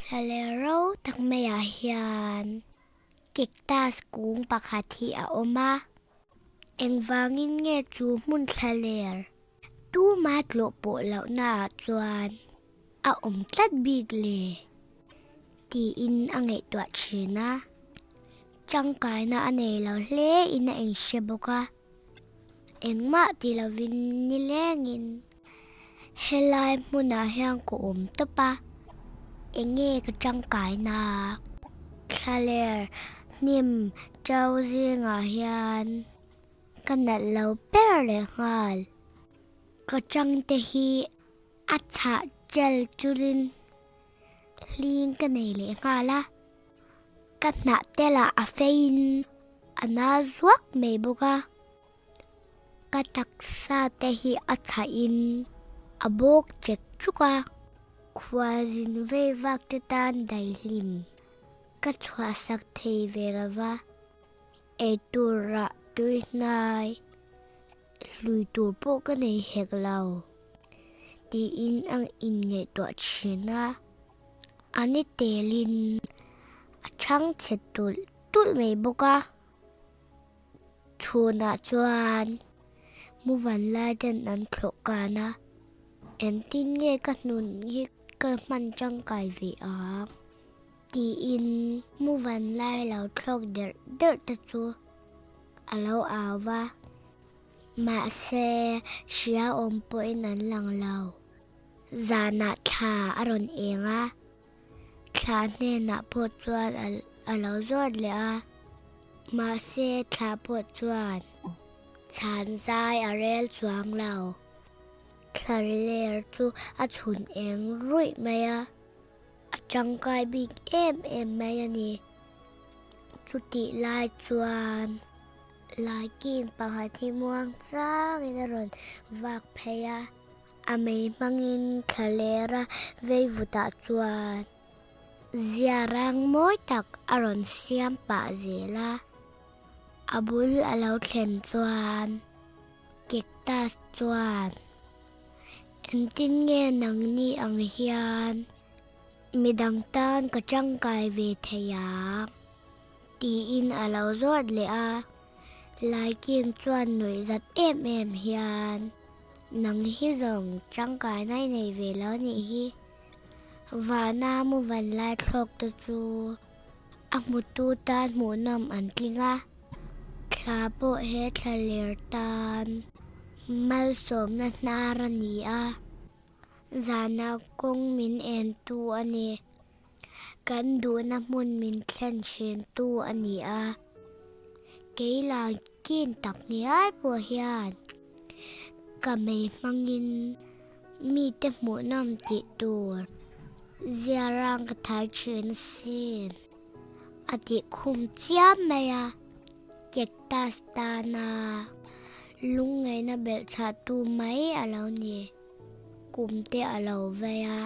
Thla ro tak maiah hian cactus kung pakhat hi a awm a, engvangin nge chu hmun thlaler tuma tlawh pawh lohnaah chuan a awm tlat bik le? tiin a ngaihtuah thin a, tangkaina a nei lo hle in a inhre bawk a, engmah ti lovin nilengin helai hmunah hian ka awm tawp a, enge ka tangkaina? Thlaler hnim ṭo zingah hian ka nalh lo ber leh nghal, ka tangte hi a chhah chel chulin hling ka nei leh nghal a, ka hnah te lah a feiin a na zuak mai bawk a, ka taksa te hi a chhahin a bawk chek chuk a, khualzin vei vak te tan daihlim ka chhuahsak thei ve lo va, eitur rah tui hnai hlui tur pawh ka nei hek lo. Tiin a inngaihtuah thin a, a ni telin a chhang chhe tulh tulh mai bawk a. Chhunah chuan muvan lai ten an thlawh kan a, engtin nge ka hnun hi ka hman tangkai ve ang tiin muvan lai lo thlawk derh derh te chu a lo au va. Mahse, hria awm pawhin an lang lo. Zanah thla a rawn eng a, thla hnenah pawh chuan a lo zawt leh a. Mahse, thla pawh chuan chhan zai a rel chuang lo. Thla ler chu a chhun eng ruih mai a, a tangkai bik em em mai a ni. Chutih lai chuan. Laiking pakhat hi muang changin a rawn vak phei a, a mei hmangin thla ler a vei vutah chuan zia rang mawi tak a rawn siam pah zel a. A bul a lo thlen chuan cactus chuan, Engtin nge nangni ang hian midang tan ka tangkai ve thei ang? Tiin a lo zawt leh a, Laiking chuan nuih zat em em hian, Nang hi zawng tangkai nai nei ve lo nih hi. Vana mu van lai thlawk te chu a hmutu tan hmuhnawm an tling a, thla pawh he thla ler tan malsawmna hnar a ni a, zana kawng min entu a ni. Kan duhna hmun min thlen thin tu a ni a, kei lang kin tak ngial pawh hian ka mei hmangin mite hmuhnawm tih tur ziarang ka thai thin asin a tih khum chiam mai a, cactus tana lungngaihna belhchhah tu mai a lo ni, kum te a lo vei a.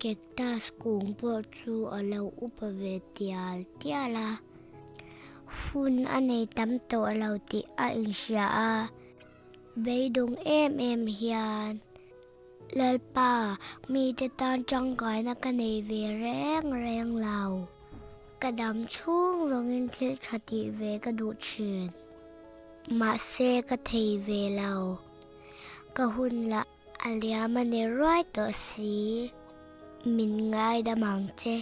Cactus kung pawh chu a lo upa ve tial tial a, hun a nei tam tawh lo tih a inhria a, beidawng em em hian, Lalpa, mite tan tangkaina ka nei ve reng reng lo, ka dam chhung zawngin thil tha tih ve ka duh thin, mahse ka thei ve lo, ka hun lah A liam a ni ruai tawh si, min ngaidam ang che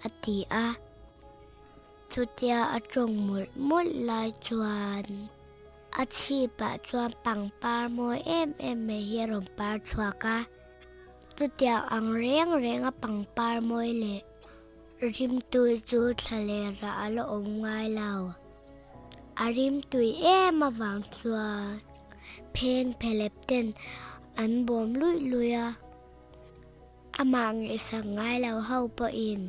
a ti a. Chutia a tawng mawlh mawlh lai chuan a chhipah chuan pangpar mawi em em mai hi a rawn par chhuak a. Chutia ang reng reng a pangpar mawi leh rimtui chu thlalerah a la awm ngai lo. A rimtui em avang chuan Pheng phelep ten an bawm luih luih a, amah ngaihsak ngai lo ho pawhin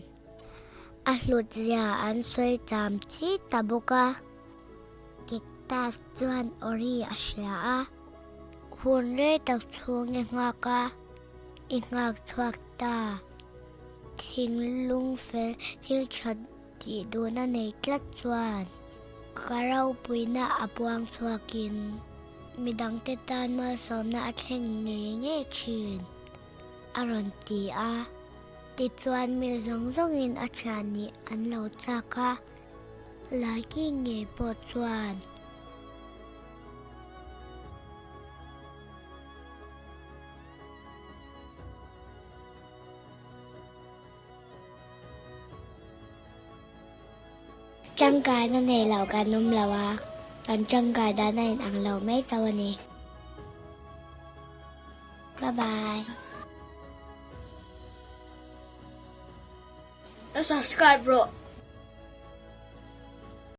a hlut zia an sawi cham chi ta bawk a. Cactus chuan awri a hria a, hun rei tak chhung i nghak a, i nghak chhuak ta. Thinlung fel thil tha tih duhna nei tlat chuan ka ropuina a puang chhuakin midangte tan malsawmna a thleng ngei ngei thin, a rawn ti a. Tichuan mi zawng zawngin a thian nih an lo chak a, Laiking ngei pawh chuan. Tangkaina nei lo kan awm lo a, kan tangkai dan a inang lo mai chauh a ni. Bye bye. Subscribe rawh.